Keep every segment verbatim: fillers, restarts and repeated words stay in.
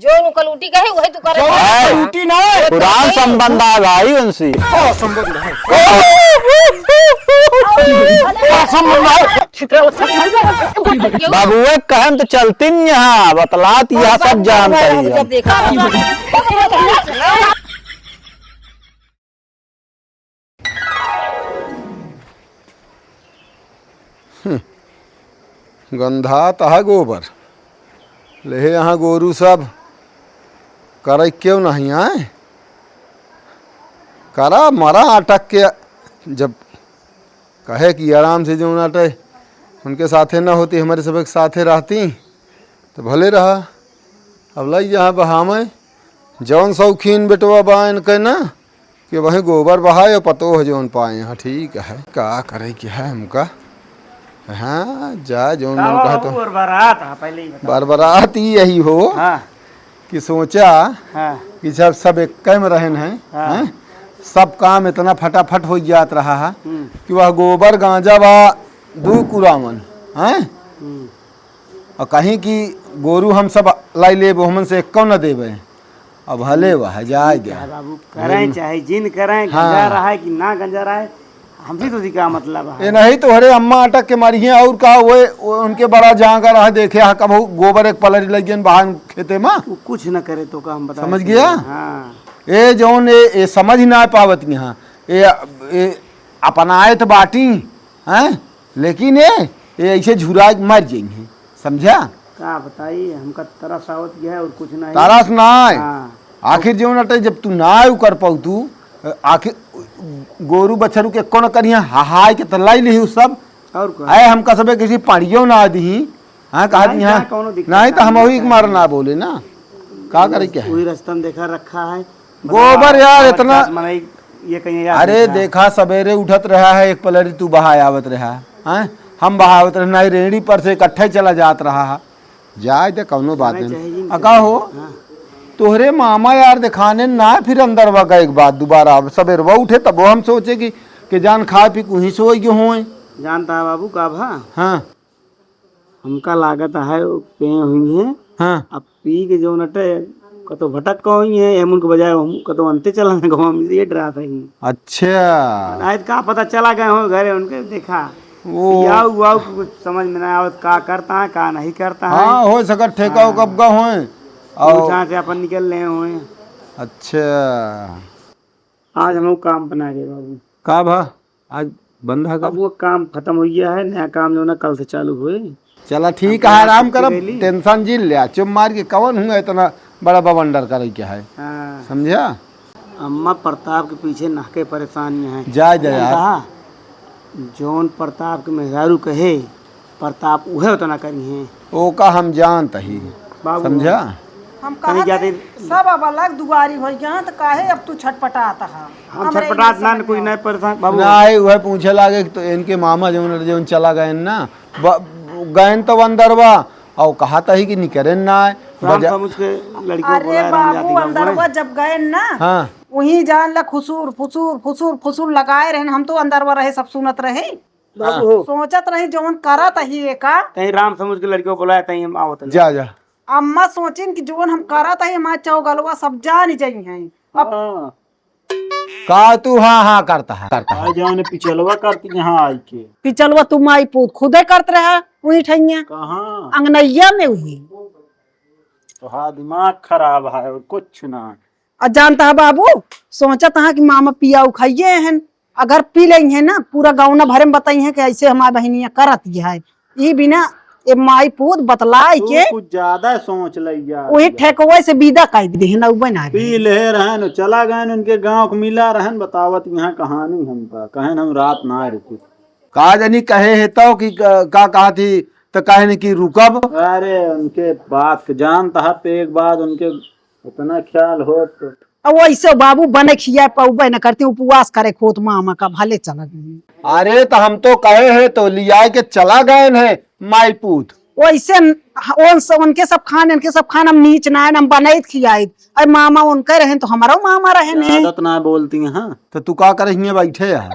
जो उनका लूटी कहे, वही तू करे। जो उनका लूटी ना है। पुरान संबंध आ भाई उनसे। का संबंध है? का संबंध है? बाबुए कहन तो चलती नहीं यहाँ, बतलात यहाँ सब जानता ही है। हम्म, गंधात है गोबर। लेहे यहाँ गोरू सब करे क्यों नहीं आए? करा मरा अटक के, जब कहे कि आराम से जौन अटे उनके साथे न होती, हमरे सब एक साथे रहती तो भले रहा। अब लई जहाँ बहावे, जौन शौकीन बेटवा बा इनके ना, कि वहीं गोबर बहाए और पतोह जौन पाए। हाँ, ठीक है, का करे के है हमका। हाँ, जा जौन का मन हो कहे बाबू, तो। बरबरात है, पहले ही बताओ। बरबरात ही यही हो हाँ। कि सोचा हाँ। कि जब सब एक में रहन हैं, हाँ। हैं, सब काम इतना फटाफट हो जात रहा है हम्म। कि वह गोबर गांजा बा दू कुरावन, हैं? हम्म। और कहीं कि गोरू हम सब लाई लेब, हमन से एको न देबे। अब भले वह जाए ठीक गया। है बाबू, करें लेकिन चाहे जिन करें, हाँ। गंजा रहा है कि ना गंजा रहा है, हमसे तो जी का मतलब है। ये नहीं तो हरे अम्मा अटक के मरी हैं और का वो, वो उनके बड़ा जांगर रहा, देखे हा कब गोबर एक पलरी लग गई बाहर खेते में। वो कुछ न करे तो का हम बता समझ सकते गया? हैं। हाँ। ए जौन ए, ए समझ ही ना पावत यहाँ, ए, ए अपनाए तो बाटी, हैं? लेकिन ए, ए ऐसे झुरा के मर जाएंगे, समझा? का बताई, हमका तरस आवत गया है और कुछ नहीं। तरस ना है। हाँ। आखिर जौन अटे, जब तू ना आयु कर पाऊ तू, आखिर गोरू बछरू के कौन करिया, हाहाय के त लाई लिही उ सब। और का? आए हमका सबे किसी पाड़ियो ना दी, हाँ, कहा नहीं, दी, हाँ। कहाँ कौनो दिक्कत नहीं, तो नहीं हम वही है। मार ना बोले ना, का करे क्या है? वही रास्ता में देखा रखा है। गोबर यार, बताओ, इतना जात मनई ये कहीं यार अरे देखा। देखा, सवेरे उठत रहा है, एक पलरी तू बहाय आवत रहा, हैं? हम बहावत रहे, नहीं रेड़ी पर से इकट्ठे चला जात रहा है। जाए दे, कौनो बात नहीं नहीं। चाहिए आ, इनके। का हो? हाँ। तोहरे मामा यार देखाने ना, फिर अंदर वा गए एक बात दोबारा, अब सवेरवा उठे तब हम सोचे कि, कि जान खा पी कुहीं सोई गए होए। जानता है बाबू का भा? हाँ। हमका लागत है वो पे हुई है। हाँ। अब पी के जौन अटे, कतो भटक का हुई है, एमुन के बजाय हम कतो अंते चला ना गवा में, ये डरा था ही। अच्छा। नहीं तो का पता चला गए हो घरे उनके, देखा। वो पियाऊ उआऊ के कुछ समझ में ना आवत, का करता है, का नहीं करता है। हाँ, हो सकत ठेका हाँ। कब का होए। और जहाँ से अपन निकल रहे होए। अच्छा। आज हम लोग काम बना गए बाबू। का भा? आज बंद है का? अब वो काम खत्म हो गया है, नया काम जो ना कल से चालू हुए। चला ठीक अब है, आराम छुट्टी करब, ले ली। टेंशन जिन ल्या, चुप मार के कौन हुआ इतना बड़ा बवंडर करे के है, हाँ। समझा? अम्मा प्रताप के पीछे नहके परेशान में है। जा, जा यार। कहा, जौन प्रताप के मेहरारू कहे, प्रताप उहे उतना करी हैं। ओका हम जानत ही, बाबू। समझा? हम कहीं कहत जाते हई, सब अब अलग दुआरी होइ गया, तो काहे अब तू छटपटात हा? हम हमरे छटपटात इहे ना, समझ कोई में नहीं परेशान, बाबू। नहीं, वह पूछे लागे कि तो इनके मामा जौन, जौन चला गए ना, ब-, गए तो अंदर बा, और कहा था ही कि निकरे ना आए। राम बजा- समझ के लड़कियों अरे बोलाए रहन बाबू, जाती गाँव में। अंदरवा जब गए ना, हाँ। वहीं जान ला खुसूर, फुसूर, फुसूर, फुसूर लगाए रहन, हम तो अंदरवा रहे, सब सुनत रहे। बाबू हो। सोचत रही जवन करत ही एका। तहीं राम समझ के लड़कियों बोलाए, तहीं हम आवत हई। जा, जा। अम्मा सोचिन कि जवन हम करत ही, हमार चौगलवा सब जान जइहैं। अब हाँ। का तू हाँ, हाँ करता है, करता है? आ जाने पिछलवा करती यहाँ आई के। पिछलवा तू माई पूत खुदे करत रहा, वही ठैया। कहाँ? अंगनैया में वही। तो हाँ, दिमाग खराब है और कुछ ना। आ जानता है बाबू, सोचत हाँ कि मामा पिया उखाइए हैं, अगर पी लेइहैं ना, पूरा गाँव ना भरे में बताइहैं कि ऐसे हमार बहिनिया करत है। ई बिना ए माई पूत बतलाए तू के कुछ ज्यादा सोच लइया। वही ठेकवे से विदा कर दी है ना, उबे ना पी ले रहन, चला गए उनके गाँव के मिला रहन, बतावत यहाँ कहानी हमका, कहन हम रात ना रुकी। का जानी कहे है तो कि क-, का कहा थी, तो कहे नहीं कि रुकब। अरे उनके बात के जानता है, तो एक बात उनके इतना ख्याल हो तो। अब वैसे बाबू बने खिया पौबे न करती, उपवास करे खोत मामा का भले चला गए। अरे तो हम तो कहे हैं तो लिया के चला गए हैं माई पूत। वैसे न-, उन स-, उनके सब खान, इनके सब खान हम नीच ना आए, हम बनाइत खियाइत। अरे मामा उनके रहन तो हमारो मामा रहन है। आदत ना बोलती हैं। तो तू का करे हियाँ बैठे है?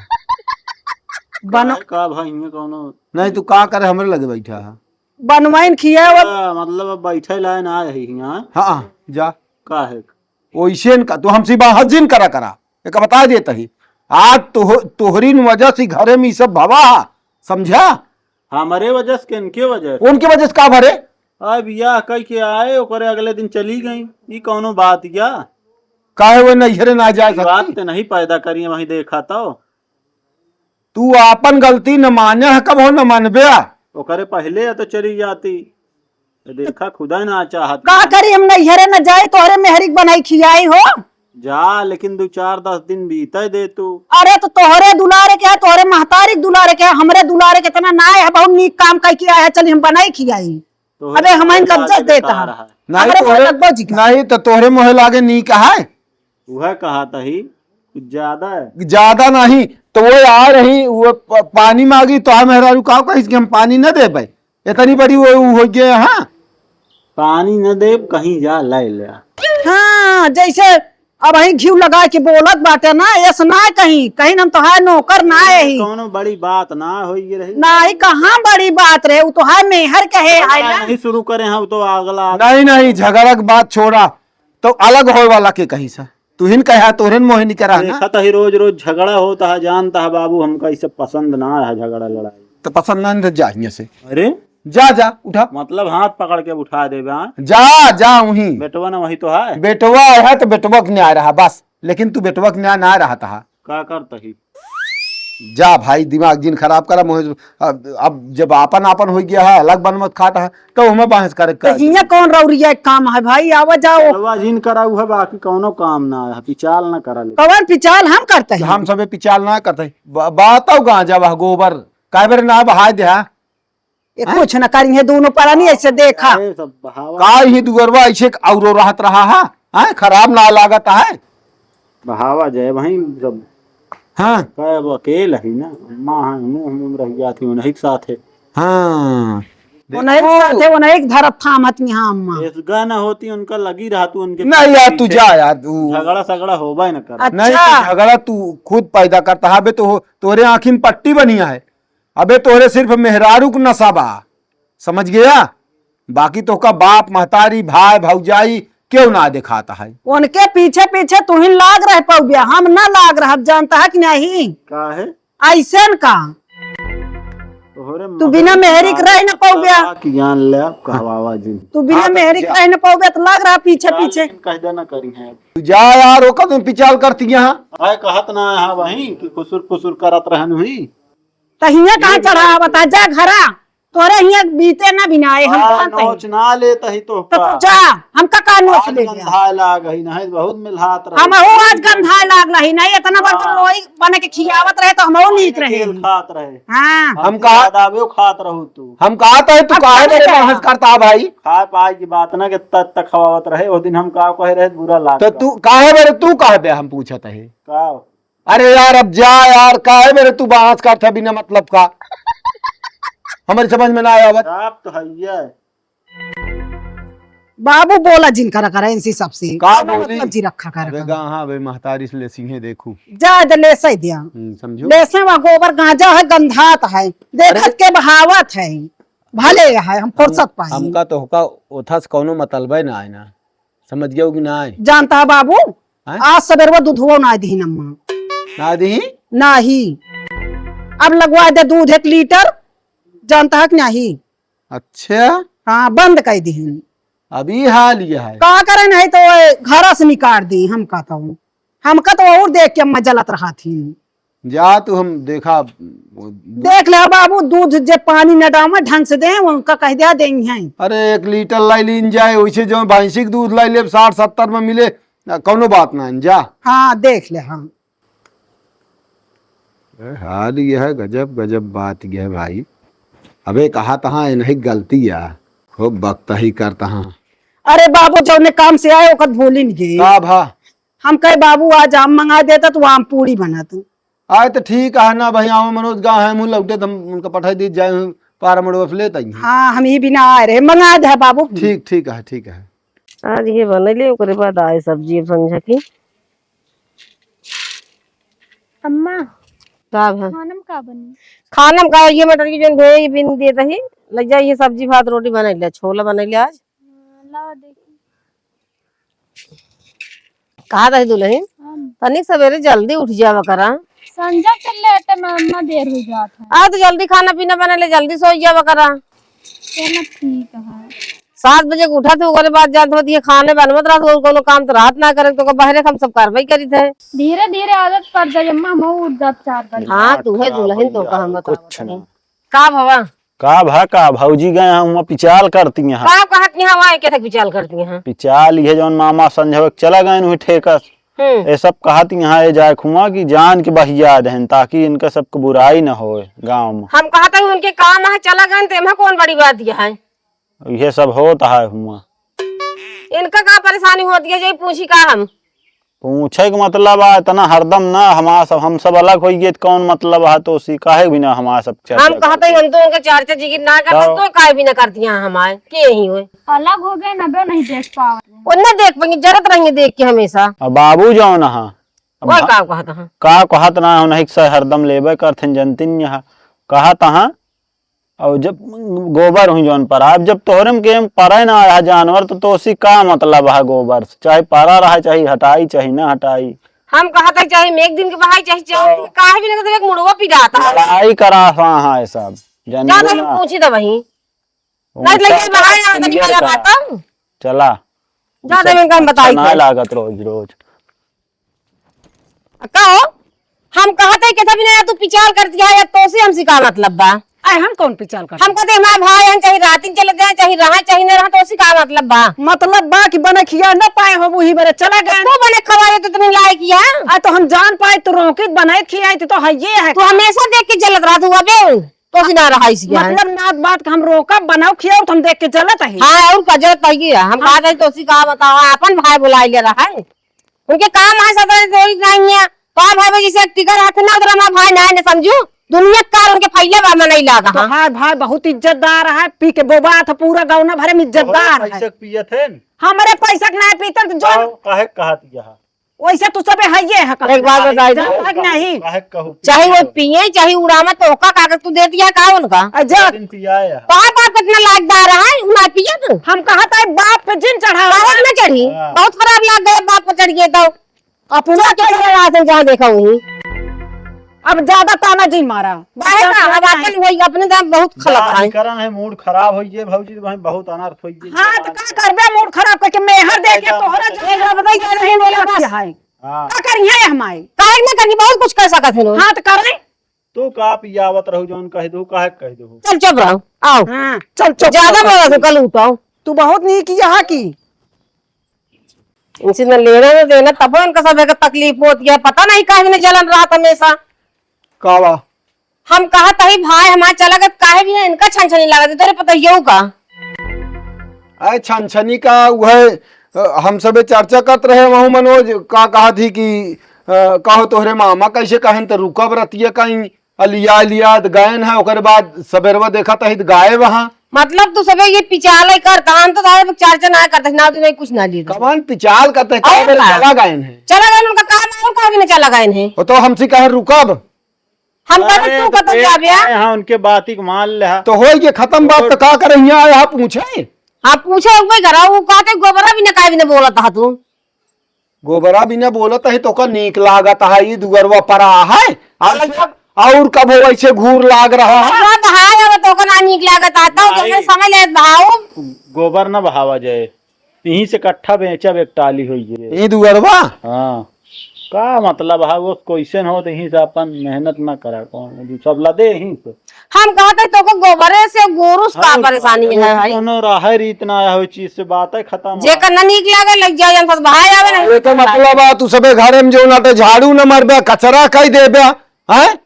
बनो। का भाई हियाँ कौनो नहीं तू का करे हमरे लगे बैठा है? बनवाइन खियावत। अच्छा, मतलब अब बैठे लाए ना आए ही यहाँ। हाँ, जा। का है? ओइसे न का, तू हमसे बाहर जिन करा करा। एक बता देत ही। आज तोह-, तोहरी न वजह से घरे में ई सब भवा हा, समझा? हमरे वजह से, किनके वजह से? उनके वजह से का भरे? अब बियाह कई के आए, ओकरे अगले दिन चली गई। ई कौनो बात या? काहे वो नैहरे ना जाए ई बात सकती? ते नहीं पैदा करी, वहीं देखा तो। तू आपन गलती न माने ह, कबो न मानबे। ओकरे पहले तो चली जाती, तो देखा खुदा ना चाहत। का करी, हम नैहरे न जाए, तोहरे मेहरी के बनाई खियाई हो। जा, लेकिन दो चार दस दिन बीते दे तू। अरे तो तोहरे दुलारे के है, तोहरे महतारी के दुलारे के है, हमरे दुलारे के इतना ना है, बहुत नीक काम कई के आया है, चली हम बनाई खियाई। तोहरे अबे हमारे मुँहे कब्जा लागे देता बेकार है। है। नहीं हमरे तोहरे, मुँहे लगबो जी का। नहीं तो तोहरे मुँहे लागे नीक है। वह कहा तही, कुछ ज्यादा है। ज्यादा नहीं, तो वो आ रही, वो प-, पानी मांगी, तो हम मेहरारू का कहिस कि हम पानी न देबै। इतनी बड़ी वो, वो हो गया, हाँ। पानी न देब, कहीं जा लै ले। हाँ, जैसे अब ही घिउ लगा के बोलत बाटे ना, ऐस ना कहीं, कहीं हम तोहार नौकर ना है ही। कौनो बड़ी बात ना होई रही। नहीं, कहाँ बड़ी बात रहे, वो तोहार मेहर कहे है ना। नहीं शुरू करे हैं, वो तो अगला। नहीं, नहीं, झगड़ा के बात छोड़ा, तो अलग होए वाला के कही सा। तू हिन कहा, तोहरे न मोहे निकरा ना। देखत ही रोज रोज झगड़ा होता है, जानता है बाबू, हमका ई सब पसंद ना है, झगड़ा लड़ाई। तो पसंद ना है, तो जा हियाँ से। अरे? जा, जा, उठा। मतलब हाथ पकड़ के उठा देबे, हाँ? जा, जा वहीं। बेटवा ना वही तो है? बेटवा है तो बेटवा के न्याय रहा बस, लेकिन तू बेटवा के न्याय ना रहता है। का करता ही? जा भाई, दिमाग जिन खराब करा, मोहे अब, अब जब आपन आपन हो गया है, अलग बनमत खात है, तो हमें बहस करे तो का हियाँ जरूरत? कौन रौरिया के काम है भाई, आवा जाओ। चलवा जिन करा, उहे बाकी कौनो काम ना है, पिचाल ना करा ले। कौन पिचाल हम करते हैं? हम सबे पिचाल ना करते हैं। ब-, बात हो गांजा बा गोबर, काहे बेरे ना बहाय दे, हाँ? ये हैं? कुछ ना करी है दोनों परानी, ऐसे देखा। अरे सब बहावा। का ही दुअरवा ऐसे औरो रहत रहा है, हैं? खराब ना लागत है। बहावा जाए वहीं सब। हाँ। का अब अकेल है ना, अम्मा है, हम, हम रह जाती उन्हीं के साथ है। हाँ। उन्हीं के देखो। साथ है, उन्हीं के धरत थामत में, हाँ, अम्मा। एसगा ना होती, उनका लगी रहा तू उनके नहीं यार, पीछे। तू जा यार, तू झगड़ा सगड़ा होबे न कर। अच्छा। नहीं, तो झगड़ा तू खुद पैदा करता है। अबे तो हो, तोरे आँखी में पट्टी बनिया है। अबे तोहरे सिर्फ मेहरारू क नशा बा, समझ गया? बाकी तोहका बाप, महतारी, भाई, भौजाई केहू ना देखात है। उनके पीछे पीछे तू ही लाग रह पौबिया, हम ना लाग रहब, जानता है कि नहीं? का है? ऐसे न का? तोहरे तू बिना मेहरी के रह न पौबिया। का कि जान ले आप कहवावा जी। तू बिना हाँ, तो मेहरी के जा। रह न पौबिया, तो लाग रहा पीछे पीछे। लेकिन कह देना करी है। तू जा यार, ओका तुम पिचाल करती यहाँ। आए कहत ना है वहीं कि खुसुर खुसुर करत रहन हुई। त हियाँ कहाँ चढ़ावा बता, जा घरा, तोरे हियाँ बीते ना बिनाए, हम आ, जानत हई। नोच ना लेत ही तो तो का? तू जा, हमका का नोच आज ले गया? गंधाए लाग ही नहीं, बहुत मिलहात रहे। हमहू आज गंधाए लाग रही नहीं, इतना बड़ हाँ। लोई बने के खियावत रहे तो हमहू नीक रहे। तेल खात रहे। हाँ। हम हमसे कहा ज्यादा वो खात रहू तू। हम कहा तो है, तू अब काहे कहाँ मेरे जा? बहस करता है भाई? खाए पाए की बात ना के तत तक खवावत रहे, वो दिन हम का कहे रहे बुरा लाग तो गया। तू काहे मेरे, तू कहे बे, हम पूछत है। का? अरे यार, अब जा यार, काहे मेरे तू बांस काट था बिना मतलब का? हमारी समझ में ना आवत। आप तो है ही है। बाबू बोला जिन करा करा इनसे सबसे। का कौनो बोली? मतलब जी रखा करा अबे करा। गा-, हाँ, अबे महतारी से ले सिंहे देखू। जा दे ले सही दिया। हम्म, समझो। ले से वहाँ गोबर गांजा है, गंधात है, देखत अरे। के बहावत है, भले है, हम फुर्सत पाई। हमका तो होका ओथा से कौनो मतलबे ना आए ना, समझ गयो कि ना आए? जानता है बाबू, हैं? आज सबेरवा दूधवा ना दीन अम्मा। ना दीन? नाही। अब लगवा दे दूध एक लीटर, जानता है कि नाही? अच्छा। हाँ, बंद कर दीन। अभी हाल ये है। का करे, नहीं तो वो घर से निकाल दी, हम कहता हूँ। हमका तो और देख के अम्मा जलत रहा थी। जा तू, हम देखा, वो देख ले बाबू, दूध जे पानी न डावे ढंग से दे, उनका कह दिया देंगे हैं। अरे, एक लीटर लाई लीन जाए, वैसे जो भैंसी के दूध लाई ले साठ सत्तर में मिले, ना, कौनो बात ना है, जा। हाँ, देख ले, हाँ। ए, हाल यह है, गजब, गजब बात यह है भाई। अबे कहा तहाँ इन्हीं गलती है, खूब बकता ही करता हाँ। अरे बाबू, जौने काम से आए, ओकर भूली नहीं गई। का भा? हम कहे, "बाबू, आज आम मंगा देता, तो आम पूरी बनत।" आए तो ठीक है ना भाई, आवा मनोज गाँव है, मुँह लौटे तो हम उनका पठाई दी जाए, पारा मड़वा से लेता ही। हाँ, हम ही बिना आए रहे, मंगा दे बाबू। ठीक, ठीक है, ठीक है। आज ये बनैले, ओकरे बाद आए सब्जी अब संझा की। अम्मा, का भा? खाना में का बनी? खाना में का, ये मटर की जौन भेज बिन देत ही, लग जा, ये सब्जी भात रोटी बनैले, छोला बनैले आज। हाँ, लावा देखी। कहा रही दुलहिन, हम तनिक सबेरे जल्दी उठ जावा करा। संझा के लेटे में इतना देर हो जात है। आ तो जल्दी खाना पीना बनैले, जल्दी सो जावा करा। चलो ठीक है। सात बजे के उठत है, ओकरे बाद जानत होत ये खाने बनवत रहत, और कोनो काम तो रात ना करे, तो का बहरे हम सब कार्रवाई करित है। धीरे धीरे आदत पड़ जाए अम्मा, हम उठ जात चार बजे। हाँ, तू है दुलहिन, तो का हम बता कुछ ना। का भवा? का भा, का भौजी गए हैं, हुआं पिचाल करती हैं। का कहत यहाँ वहाँ के तक पिचाल करती हैं? पिचाल ये जौन मामा संझवे के चला गए हुए ठेकस। हम्म। ये सब कहत यहाँ ये जाए हुआं कि जान के बहिया देहन, ताकि इनका सबके बुराई न होए गाँव में। हम कहत हैं उनके काम है, चला गए, तो एमा कौन बड़ी बात यह है? ये सब होत है हुआं। इनका का परेशानी होती है, जे पूछी का हम? पूछे के मतलब आ, इतना हरदम ना, हमारा सब, हम सब अलग होइए, तो कौन मतलब है? तो उसी काहे भी ना हमारा सब चर्चा हम कहते करते। हम तो उनके चर्चा जिकिर ना करते, हाँ। तो काहे भी ना करती हैं हमारे, के ही हुए। अलग हो गए ना, बे नहीं देख पावत। वो ना देख पाएंगे, जरत रहेंगे देख के हमेशा। अब बाबू जौन है, अब वो भा-, का कहत हैं? का कहत ना, उन्हीं से हरदम लेबे करथिन, जनतिन यहाँ कहत हैं। और जब गोबर हुई जौन परा, अब जब तोहरे में के परे ना आया जानवर, तो तोसी का मतलब है गोबर से? चाहे परा रहा, चाहे हटाई, चाहे ना हटाई। हम कहत है, चाहे हम एक दिन के बहाई, चाहे चार दिन के, काहे भी ना, तो एक मुड़वा पिरात है। लड़ाई करा हाँ, हाँ, ये सब। जान जा दे, ना। पूछी दे वहीं। वो नहीं, लेकिन सब बहाई ना, तो clear निकाला करा। बात। चला। जा दे, सब मैं काम बताई अच्छा ना के। लागत रोज, रोज। कहो, हम कहत है कि तभी ना तू पिचाल करती है, या तोसे हमसे का मतलब बा? अरे हम कौन पिचाल करती? हम कहते हमारे भाई हैं, चाहे रातिन चले जाए, चाहे रहा, चाहे न रहा, तोसे का मतलब बा? मतलब बा कि बने खिया न पाए हो, वही बरे चला गए। तो बने खवाए तो तुमने लाए किया? आ तो हम जान पाए तो रोके बनाए खियाए तो, तो है ये है। तू हमेशा देख के जलत रहा तू अबे, तोसे ना रहा इसी के। मतलब नात बात का हम रोका बनाओ खियाओ तो हम देख के जलत है। हाँ, और का जलत है कि हम हाँ। कहा जाए तोसे का बताओ, अपन भाई बुलाई ले रहा है। उनके काम है सदा कोई नहीं है। तो आप भावे जैसे एक टिकर हाथ ना उधर हमारा भाई ना, ना समझू। दुनिया का उनके फैले बा मनई लागा, तो हाँ। भाई, भाई बहुत इज्जतदार है, पी के बोबात है, पूरा गाँव ना भरे में इज्जतदार तोहरे है। पैसे के पियत है न? हमरे पैसा के ना पीतन तो जो तो काहे कहत यह? वैसे तू सबे है ये है, एक बात बताई दो। जानत है कि नहीं? काहे कहू चाहे वो पिए? पिए, चाहे उड़ावे, तो ओका कागज तू दे दिया का उनका? आ जा। दिन पियाए है। तो आप, आप कितना लायकदार है, ना पिए तू? हम कहत है बाप पे जिन चढ़ावा। बाप ना चढ़ी, हाँ। बहुत खराब लाग गए बाप पे चढ़ गए तो। अपना सोच के चले रहा था जहाँ देखा वहीं। अब ज्यादा ताना जी मारा। काहे का? अब नहीं। अपन वही अपने दाम बहुत खलत है। निकरन है, मूड खराब होइए भौजी, वहीं बहुत अनर्थ होइए। हाँ, तो का करबे, मूड खराब करके मेहर दे के एकदम। तोहरा जो एक बार बताई, का नहीं बोला बस। क्या है? हाँ। का करिए हमारे? काहे ना करिए, बहुत कुछ कर सकत है लोग। हाँ, तो करें। तू का पियावत रहू, जौन कह दू, काहे कह दू? चल चुप रहो, आओ। हाँ, चल चुप ज्यादा रहो। बोला तू, कल उठाओ। तू बहुत नहीं किया है कि इनसे न लेना न देना, तब इनका सब एक तकलीफ होती है। पता नहीं काहे में जलन रहत हमेशा। का बा? हम कहत हई भाई हमार चला गए, काहे भी ना इनका छनछनी लागत है, तोरे पता ही का? आए छनछनी का उहे, अ, हम सबे चर्चा करत रहे वहू मनोज का कहत ही कि, अ, कहो तोहरे मामा कैसे कहन त रुकब रतिया कहीं अलिया, अलिया त गायन है, ओकरे बाद सबेरवा देखत ही त गायब है। मतलब तू सबे ये पिचाल ही करता, हम तो तारे चर्चा ना करते, ना तू नहीं कुछ ना ली। कमान पिचाल करते, और का? चला गायन है। चला गायन, उनका काम है, उनका भी नहीं चला गायन है। वो तो हमसे कहे रुकब। हम कहते अरे, तू तो कतई के जाबे? आए हाँ, उनके बात ही को मान ले हा। तो होई के खतम बात, तो का करे हियाँ आए हा पूछे? हाँ, पूछे एक बार करा, वो कहते गोबरा भी ना, काहे भी ना बोलत हा तू। गोबरा बिना बोलत है तो का नीक लागत है, ई दुअरवा परा है। और, और कबो ऐसे घूर लाग रहा है। हाँ, तो हाँ, अब तो का ना नीक लागत है, तो भाई, जैसे समय लेत भाऊ। गोबर न बहावा जाए, यहीं से कट्ठा बेचब एक टाली होई जाए। ई दुअरवा? हाँ, का मतलब है, वो क्वेश्चन हो तो यहीं से अपन मेहनत ना करा, कौन सब लदे यहीं से। हम कहते तो को गोबरे से गोरू से का हाँ, परेशानी है भाई? कोनो रहे रीत ना आया हो चीज से, बात है खत्म। जेकर ना नीक लागे, लग जाए, जन फस भाई आवे ना। ये तो मतलब आ, तू सबे घरे में जो ना तो झाड़ू न मारबे, कचरा कई देबे, हैं?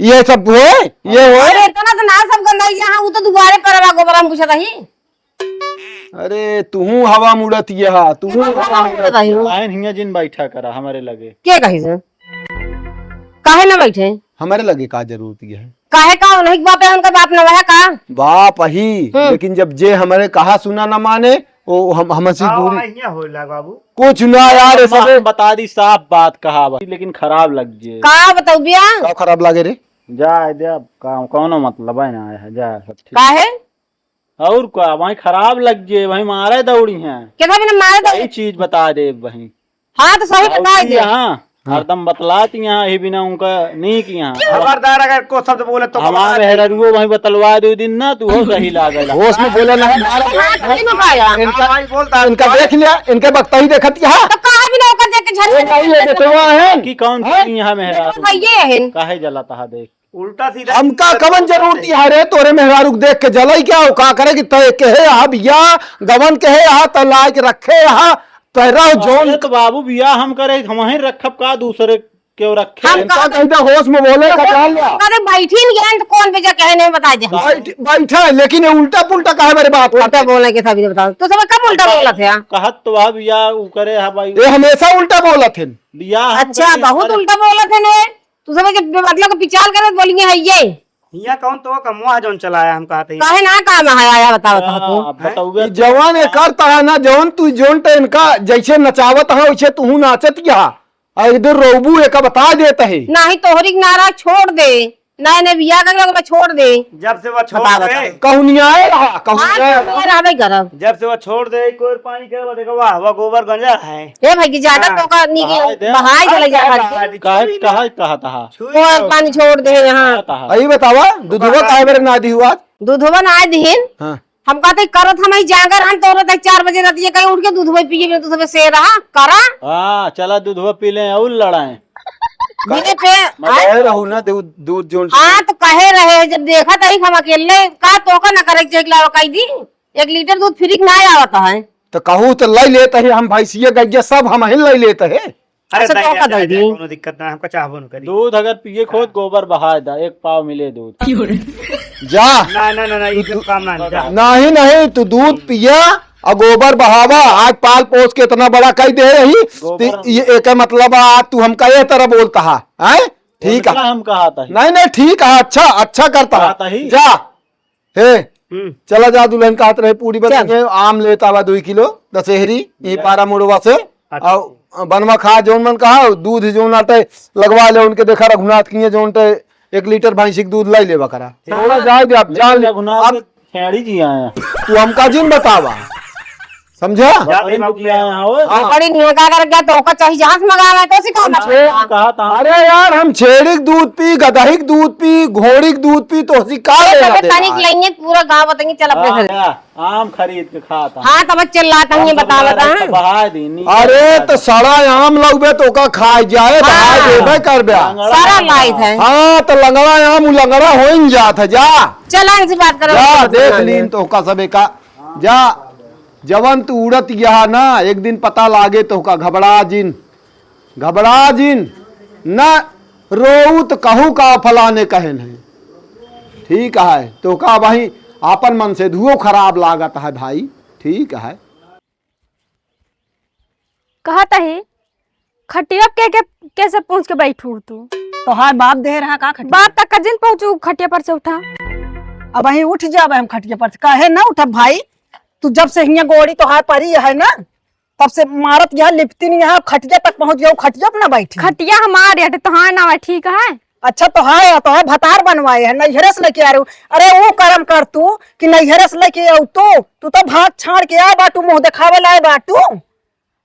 ये सब होए? ये होए? अरे इतना तो ना सब गंदगी जहाँ, वो तो दुआरे पर बा, गोबर हम पूछत ही। अरे तू हवा मुड़त ये हा, तू हवा मुड़त ये हा। काहे हियां जिन बैठा करा हमारे लगे? के कही से? काहे ना बैठे? हमारे लगे का जरूरत ये है? काहे का उन्हीं के बाप है, उनका बाप ना वह का? बाप ही, हम्म। लेकिन जब जे हमारे कहा सुना ना माने, वो हम, हमसे हाँ, दूरी। वहाँ हियाँ होला बाबू। कुछ ना यार, हम, ऐसे हम बता दी साफ बात कहा बा, लेकिन खराब लग जे। का बताऊ बिया? का खराब लागे रे? जा दे, अब का, कौनो मतलब है ना, है, जा, सब ठीक। काहे? और का, वहीं खराब लग जे, वहीं मारे दौड़ी हैं। केथा बिना मारे दौड़ी? सही चीज बता दे वहीं। हाँ, तो सही बताइ दे। यहाँ हाँ। हरदम बतलात यहाँ, ही बिना उनका नीक यहाँ। खबरदार, अगर को शब्द बोले तो हमार बता दे। मेहररुओ वहीं बतलवा दे दिन ना, तू हो सही लागेला। होश में बोले ना, मारा। हाँ, तो तीनों भाई, हाँ। इनका, हाँ, भाई, बोलता है। इनका देख लिया, इनके बकतही देखत यहाँ। तो कहाँ भी ना ओकर देख के झगड़ा ये नहीं, ये करते। बेटवा है। कि कौन हाँ? सी यहाँ मेहरारू? भैये हैं। काहे जलत हा देख। उल्टा सीधा हमका कवन जरूरत है रे तोरे मेहरारू के देख के जलई क्या हो? का करे कि तय केहे यहाँ बिया गवन केहे यहाँ त लाइक रखे यहाँ पैरा हो जौन अरे तो बाबू बिया हम करे, हम वहीं रखब का दूसरे केहू रखे? हम इनका कहत कहीं तो होश में बोले का जान लिया। अरे बैठी नहीं है तो कौन बेजा कहे नहीं बता दे हम। बैठ, बैठा है, लेकिन ये उल्टा पुल्टा काहे मेरे बात उल्टा करते? बोले के सभी बताओ। तो सब कब उल्टा बोलत है? कहत तो बा बिया उ करे है भाई। ये हमेशा उल्टा बोलत है। बिया हम अच्छा, करे बहुत अरे उल्टा बोलत है ने। तू सब के मतलब के विचार करत बोलिए है ये। हियाँ कौन तो कमवा जौन चलाया हम कहते हैं। काहे ना काम है आया बताओ तो तू। हाँ, बताओ। ई जवान ये करता है ना, जौन तू जौन टे इनका जैसे नचावत है वैसे तू नाचत क्या? और इधर रोबू एक बता देता है। नाही तोहरी के नारा छोड़ दे, ना ने बिया कर लगवा छोड़ दे। जब से वो छोड़ बता, दे। बता। कहूँ नहीं आए रहा, कहूँ हाँ, नहीं आए तो रहा। मैं रहबे करब। जब से वो छोड़ दे, कोई पानी के वो देखो, वाह, वो गोबर गंजा है। ए भाई की ज्यादा हाँ। तो का नी की बहाई दे। बहाई चले जा बहाई भाई। दे। काहे, काहे कहा था? छुई और दो। पानी छोड़ दे यहाँ। कहा था। अही बतावा, दुधवा काहे मेरे ना दी हुआ? दुधवा ना दिहिन। हाँ। हम कहते करत हम ही जागर हम तोरे तक चार बजे रात ये कहीं उठ के दूधवा पिए में तो सबे से रहा, करा। हाँ, चला दूधवा पी ले और लड़ाए। धीरे पे, मैं आय? कहे रहू ना, दूध, दूध जोन हाँ, तो कहे रहे, जब देखा था हम अकेले, का तोका ना करे, एक लावा कही दी, एक लीटर दूध फ्री के ना आवत है। तो कहू तो लई लेत ही हम, भैंसिया गइया सब हम ही लई लेत है। अरे अच्छा, दही तो का दे, दे दे, दी? कोनो दिक्कत ना, हमका चाहबो न करी। दूध अगर पिए के होत, गोबर बहा दा, एक पाव मिले दूध। जा। ना, ना, ना, ना, ई सब काम ना, जा। नहीं, नहीं, तू दूध पिया और गोबर बहावा। आज पाल पोस के इतना बड़ा कह दे रही, गोबर तो ये एक मतलब आज तू हमका ये तरह बोलता है, हैं? ठीक है। उनका हम कहा था ही। नहीं, नहीं, ठीक है, अच्छा, अच्छा करता है। कहा था ही। जा। हे, हम्म। चला जा दुल्हन का हाथ रहे पूरी चल। बनेंगे, आम लेता हुआ दुई किलो, दशहरी, यही जा। पारा मोड़वा से, अच्छा। और बनवा खा जौन मन कहा, दूध जौन आटे लगवा ले उनके, देखा रघुनाथ किए जौन टे एक लीटर भैंसी के दूध लाई लेवा करा। ठीक। थोड़ा जाए दे आप, जान ले। रघुनाथ आप के छेड़ी जी आए हैं। तू हमका जिन बतावा, समझा? जा, बकरी बाबू, दुखी आए हैं, ओए। हाँ। बकरी नहीं है, का कर गया तो ओका चाही जहाज मंगावे तो उसी को हम हम छे-, कहा था। अरे यार, हम छेड़ी के दूध पी, गदही के दूध पी, घोड़ी के दूध पी, तो उसी का लेना देना तनिक है? लेंगे, पूरा गाँव बताएंगे, चल अपने हाँ, घर। हाँ, आम खरीद के खाता। हाँ, तब चिल्लाता हम ही सब बतावता लड़ाई है। सब बहा दी, नीचे अरे, बहा तो दी। सड़ा आम लउबे तो ओका खाए जाए, हाँ। बहा देबे करबे। लंगड़ा सारा आम लाइफ है। हाँ, तो लंगड़ा आम, उ लंगड़ा होइन जात है, जा। चला, इनसे बात करो। जा, देख लीन तो ओका सबे का। जा, जवन तू उड़त यहाँ ना, एक दिन पता लागे तोहका, घबरा जिन, घबरा जिन, न रोऊ त कहू का फलाने कहन है। ठीक है, तोहका वही आपन मन से धुओ खराब लागत है भाई, ठीक है। कहत ही, खटिया के, के, कैसे पहुँच के बैठू तू? तोहार बाप दे रहा का खटिया? बाप तक का जिन पहुँचू खटिया पर से उठा। अब वहीं उठ जाबे हम खटिया पर से। काहे ना उठब भाई? तू जब से हियाँ गोड़ी तोहार परी है ना, तब से मारत यहाँ लिपती नहीं है, खटिया तक पहुँच गया, खटिया पर ना बैठी। खटिया हमार है, तोहार ना है, ठीक है? अच्छा तो है, तो है भतार बनवाए है, नैहरे से लेके आ रहे हो। अरे वो करम कर तू कि नैहरे से लेके आऊ तू, तू तो भाग छाड़ के आए बाटू, मुँह देखावे लाए बाटू।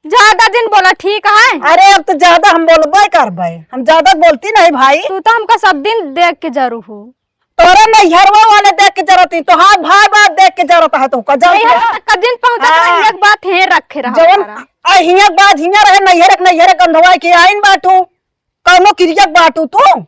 ज्यादा जिन बोला, ठीक है? अरे, अब तो ज्यादा हम बोलबे करबे, हम ज्यादा बोलती नहीं भाई। तू तो हमका सब दिन देख के जरू हो। तोरे नैहरवा वाले देख के जरती, तोहार भाई बाप देख के जरत है, तो का जान नैहर तक का दिन पहुंचा तो हाँ। एक बात है रखे रहा जवन तारा। आ हियां के बाद हियां रहे, नैहर के नैहर के गंधवा के आइन बाटू, कौनो किरिया के बाटू तू।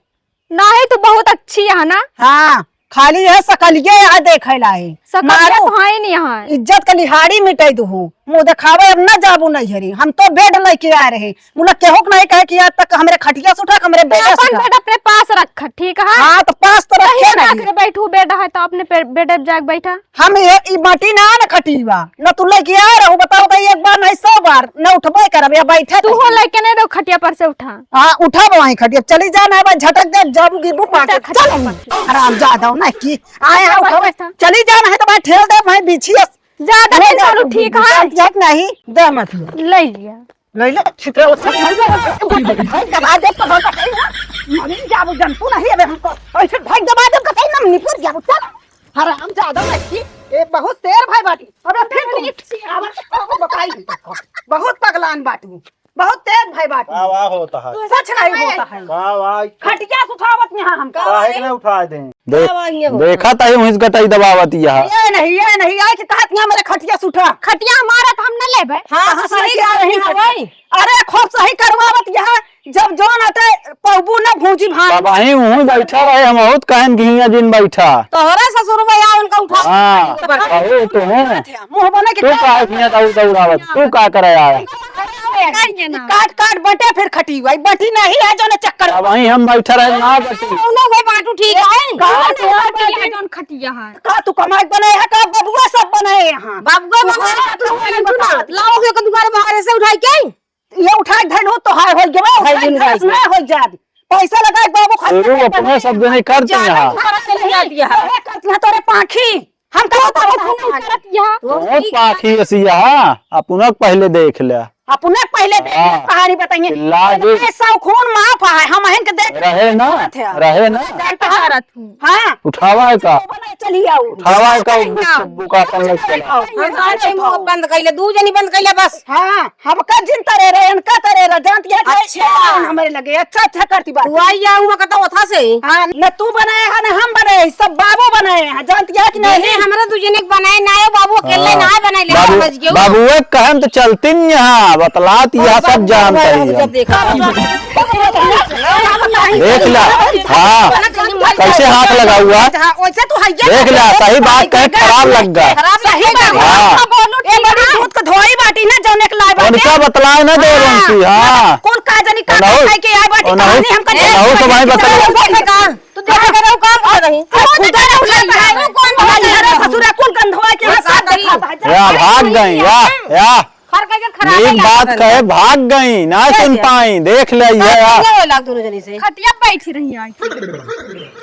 नहीं, तू बहुत अच्छी है ना। हाँ, खाली है सकलिये यहाँ देखे लाई। सकलिये मारू। तो है नहीं यहाँ। इज्जत के लिहाड़ी मिटाई दू। मुँह देखावे अब ना जाबू नैहरी। हम तो बेड लेके आए रहे। मुला केहू के नहीं कहे कि आज तक हमरे खटिया से उठा, हमरे बेड से अपन उठा। बेड अपने पास रख, ठीक है? हाँ, तो पास तो रखे कहीं ना नहीं। रख, बैठू, बेड है तो अपने पे-, बेड पे जाके बैठा। हम ये, ई माटी ना न खटीबा, न तू लेके आए रहू, बताओ तो एक बार नहीं सौ बार, न उठबे करब, या बैठे तू हो रही। लेके नहीं रहो, खटिया पर से उठा। हाँ, उठब वहीं खटिया, चली जा ना भाई, झटक दे, जाबू गिरबू पाके। उठा खटिया चल, पर से। हराम जादा ना की, आए बैठा, हो, बैठा। चली जा ना है तो भाई ठेल दे भाई बिछिया। ज्यादा नहीं नहीं, चलो, ठीक है। जात नहीं, दे मत लो। ले लिया। ले ले, छितरा उठा, भाई दबा दे, तो हम कहीं ना, मरी जाबू जनतू नहीं, अबे हमको ऐसे भाई दबा दे, कहीं ना निपट जाबू, चल। हराम ज्यादा लड़की, ए, बहुत शेर भाई बाटी। अबे फिर तू, अब, अब बताई हम तोका। बहुत पगलान बाटू, बहुत तेज भाई बाटू। वाह, वाह होता है। सच नहीं होता है। वाह, वाह। खटिया से उठावत यहाँ हमका। काहे के ना उठाए दें? देख, वाह, वाह, ये होता है। देखा ताई वहीं से गटई दबावत यहाँ। ये नहीं, ये नहीं, आज कहत यहाँ मेरे खटिया से उठा। खटिया हमारा तो हम न लेबे। हाँ, तो सही कह रही है भाई। अरे खूब सही करवावत यहाँ। जब जौन आते पौबू न भूजी भान। तब वहीं वहीं बैठा रहे, हम बहुत कहन घिया जिन बैठा। तोहरे ससुर भैया उनका उठा। हाँ, अरे तो हूँ। मुँह बने के तू का इतना दौड़ दौड़ावत, तू का करे आया? काट काट बटे फिर खटी हुआ, बटी नहीं है जौन चक्कर। अब वहीं हम बैठा रहे ना बटी। उन्हों वो बाटू ठीक है। कहाँ से यार बटी है जौन खटिया है? का तू कमाई बनाए है, का बबुआ सब बनाए हैं? बबुआ बनाए हैं, तू बना। लाओ, एक दुकान बाहर से उठाई के। ये उठा के धइल हो तो हाय हो गवा, भाई उठा के जिन भाई धइल ना हो जात। पैसा लगा के बाबू खर्च शुरू कर अपने दे। सब जने करते हैं यहाँ। तोरे करत ना तोरे पाखी। हम तो तो करत यहाँ। वो पाखी ऐसी यहाँ, अपना पहले देख ले। अपने पहले देख ले, हाँ। कहानी बताइए। चिल्ला दे। ए, सब खून माफ है, हम अहन के देख रहे ना, बात है। रहे ना। जानता है। हाँ। उठावा है का? चलिए आओ। उठावा है का? हाँ। बुका अपन लग चला। हम आज ही मुंह बंद कइले, दू जनी बंद कइले बस। हाँ, हमका जिन तरे रहे, इनका तरे रहे, जानती है कि अच्छा। हमरे लगे अच्छा, अच्छा करती बात। तू आई या हुआ कतो ओथा से। हाँ, न तू बनाए है, न हम बनाए, सब बाबू बनाए हैं, जानती है कि नहीं? नहीं, हमरा दू जने के बनाए ना है, बाबू अकेले हाँ। ना है बनाए, लेकिन बाबू, समझ गयो। बाबू एक कहन तो चलती नहीं यहाँ, बतलात यहाँ सब जानता ही है। जब देखा। देख ला, हाँ, कैसे हाथ लगा हुआ है? हाँ, वैसे तो है ही देख ला, सही बात कहे, खराब लग गया। खराब सही बात। हाँ। ये बड़ी दूध को धोई बाटी ना, जौने के लाए बाटे। उनका बतलाए ना दे हाँ। उनकी, हाँ। कौन का जानी का ओनहु, खाए के आए बाटी, ओनहु, कहानी हमका ओनहु तो भाई बतला। तू देखा करे, वो काम कर रही। अब खुदा ने उठा है, वो कौन भाई है रे ससुरा, कौन गंधवा के हाथ साथ देखा भाई। या भाग गई, या, या। हर कहीं खराब नीक बात कहे, भाग गई, ना सुन पाई, देख ले, ये, या। ये लाग दोनों जनी से। खटिया बैठी रही आज।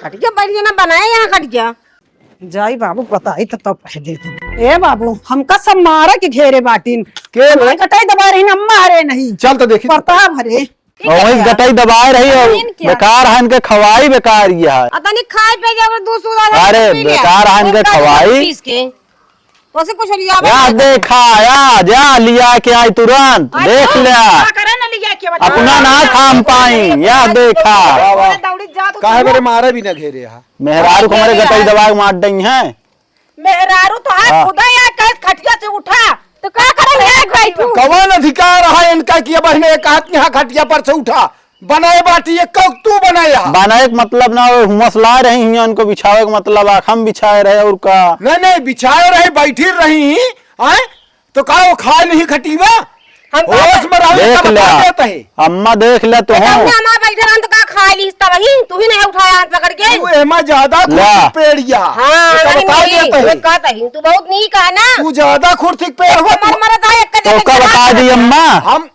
खटिया बैठ के ना बनाए यहाँ खटिया। जाई बाबू, बताई तो, तो पहले। ए बाबू, हमका सब मारे के घेरे बाटिन। के रे? हमार गटाई दबा रही ना, मारे नहीं। चल तो देखी। प्रताप हरे। और वही गटाई दबाए रही और इनके बेकार है, इनके खवाई बेकार ये है। अतनी खाए पे जाओ, दूध सूध आधा अरे, पी ले। बेकार है इनके एक काजू खवाई। पीस के। वैसे कुछ लिया या बना। देखा, या, जा लिया के आई तुरंत, अरे, देख लिया। का करे ना लिया के बता। अपना ना थाम पाई, या देखा। दौड़ी जा तू। काहे बरे मारे भी ना घेरे हा। मेहरारू को हमारे गटाई दबा के मार देंगे हैं। मेहरारू तो आज हाँ। खुदा यहाँ कहे खटिया से उठा। तो का करे यहाँ बैठू? कौन अधिकार है इनका कि अब इन्हें एक हाथ यहाँ खटिया पर से उठा? बनाए बाटी ये कौक तू बनाए यहाँ? बनाए के मतलब ना, वो हुमस ला रही हैं, उनको बिछावे के मतलब आखम बिछाए रहे और का? नहीं, नहीं, बिछाए रहे, बैठी रही, आए? तो का वो खाए नहीं खटीवा? हम होश में रहो, देख तब ले। बता देते हैं। अम्मा देख ले तो देखा हो। हमने हमारा बैठे रहन तो का खा ली तब ही, तू ही नहीं उठाया हाथ पकड़ के। तू एमा ज्यादा ला। खुर्सी पेड़ गया। हाँ, तो नहीं, बता नहीं, देते हैं। ये कहता ही, तू बहुत नीक है ना। तू ज्यादा खुर्सी पेड़ हो, मर तू मर जाए, एक तो का बता दी अम्मा? हम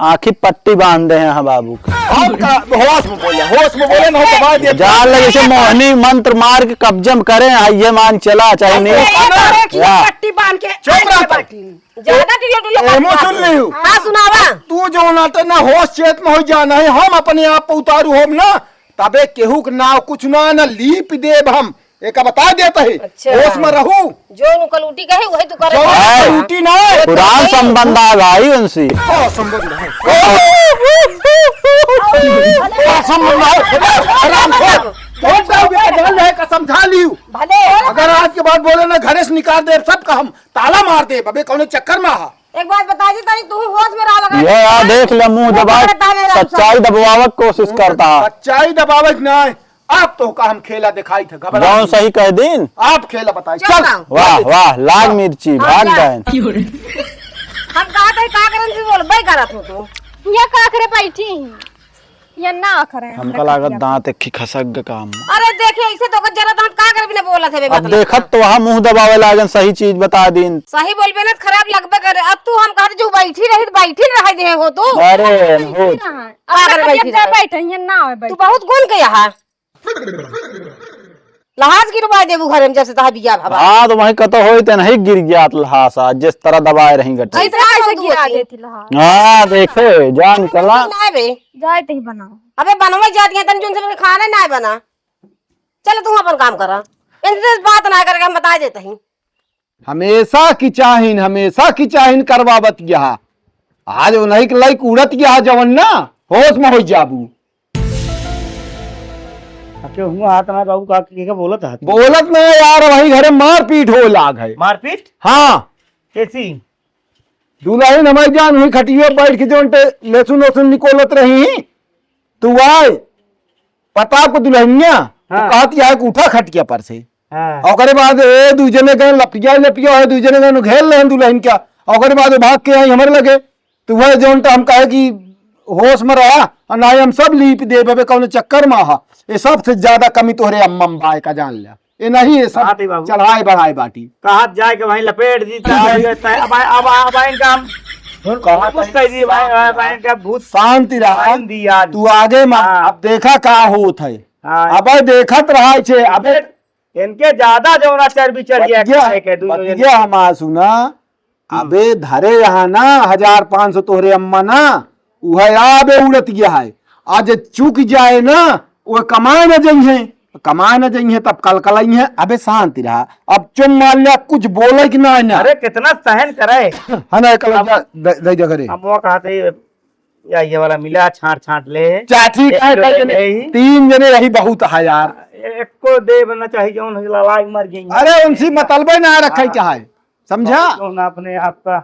आँखी पट्टी बांध दे हैं बाबू के। हम का, होश में बोले, होश में बोले, नहीं दबा दे। जान लगे से मोहनी मंत्र मार के कब्जे में करे, आइए मान चला, चाहे नहीं। ये करे कि या। पट्टी बांध के चुप रह आइए तू। बाटी। ज्यादा टिलो टिलो एमो बात सुन कर। लियो। हाँ, सुनावा। तू जो नाटे ना होश चेत में हो जाना है, हम अपने आप पे उतारू होब ना, तबे केहू के नाव कुछ ना, ना लीप देब हम। एका बता देत है। अच्छा। होश में रहू। जो उनका लूटी कहे, वही तू करे। जो लूटी ना है। पुरान संबंध आ भाई उनसे। का संबंध है? का संबंध है? हराम खोर। बहुत जाओगे, जान रहे का समझा लियो। भले। अगर आज के बाद बोले ना, घरे से निकाल दे, सब का हम ताला मार दे, अबे कौनो चक्कर में हा। एक बात बता दी, तनी तू होश में रहा लगा। ये यार देख ले, मुंह दबा, सच्चाई दबवावे के कोशिश करता है। सच्चाई दबावे के नहीं, आप तो का हम खेला दिखाई थे, घबरा जौन सही कह दिन। आप खेला बताई, चल। चल। वाह, वाह, लाल मिर्ची, भाग गए। हम कहा थे, का करन से बोल, बे करत हो तू। ये का करे बैठी हैं? ये ना करे। हमका लागत दांत एक ही खसक ग काम। अरे देखिए, इसे तो जरा दांत का करे बिना बोलत है, बे अब मतलब। देखत तो वहाँ मुंह दबावे लागन, सही चीज बता दीन। सही बोलबे ना, खराब लगबे करे। अब तू हम कहत जो बैठी रही, तो बैठी रह दे हो तू। अरे, हो। का करे बैठी रहे? बैठे, ये ना आवे बैठे। तू बहुत गुण के यहाँ। लहास गिरवा देबू घरे में, जैसे तहा बिया भवा। हाँ, तो वहीं कतो होई, ते नहीं गिर गया लहास, आज जिस तरह दबाए रही गट्टी। ऐसे कैसे गिरा देती लहास? हाँ, देखे, जान कला। ना बे। जाए ते ही बनाओ। अबे बनवे जात गया, तन जोन से खाना ना बना। चल तू अपन काम करा। इनसे बात ना करके हम बता देते हैं। हमेशा की चाहिन, हमेशा की चाहिन करवावत गया। आज उन्हीं के लाइक उड़त गया जवन ना, होश में हो जाबू। अच्छा, हुआ हाथ ना बाबू का, के, के बोलत हाथ? बोलत ना यार, वही घरे मारपीट हो लाग है। मारपीट? हाँ। कैसी? दुल्हन हमारी जान हुई खटिया बैठ के जौन टे लहसुन वहसुन निकोलत रही, तू आए, पता को दुल्हनिया, तो हाँ। कहत यह कि उठा खटिया पर से। हाँ। ओकरे बाद ए दू जने गए लपिया लपिया है, दू जने गए घेर लेन दुल्हन क्या। ओकरे बाद वो भाग के आई हमरे लगे। तो वह जौन टा हम कहे कि होश में रहा और ना हम सब लीप दे बबे कौन चक्कर में हा। ये सबसे ज्यादा कमी तोहरे अम्मा में बाय का जान लिया। ये नहीं ये सब बात है बाबू। चढ़ाए बढ़ाए बाटी। कहा जाए कि वहीं लपेट दी, हाँ। तय, तय, अब, अब, अब, अब इनका हम कहा कुछ कह दिए भाई, भाई, भाई, इनका भूत शांति रहा। आइन दी आज। तू आगे मत, हाँ। अब देखा का होत है। हाँ। अब देखत रहा छे, अबे इनके ज्यादा जौना चर्बी चढ़ गया, बतिया, खाए के दूनो जने। बतिया हमार सुना, हम्म। अबे धरे यहाँ ना हजार पाँच सौ तोहरे अम्मा ना, उहे आबे उड़त गया है। आज चुक जाए ना, वो कमाए न जइहे, कमाए न जइहे, तब कल कल अइहे। अबे शांति रहा, अब चुप मान लिया, कुछ बोले कि ना, ना। अरे कितना सहन करे। है ना, कल अब जा, दे, दे, दे करे। अब वो कहते या ये वाला मिला, छांट छांट ले। चाची एक का तो कहते ले ने, ही। तीन जने यही बहुत है यार। एको देव ना चाहिए, जौन है लड़ाई मर गई। अरे उनसे मतलबे ना रखे हाँ। चाहे, समझा? जौन अपने आप का।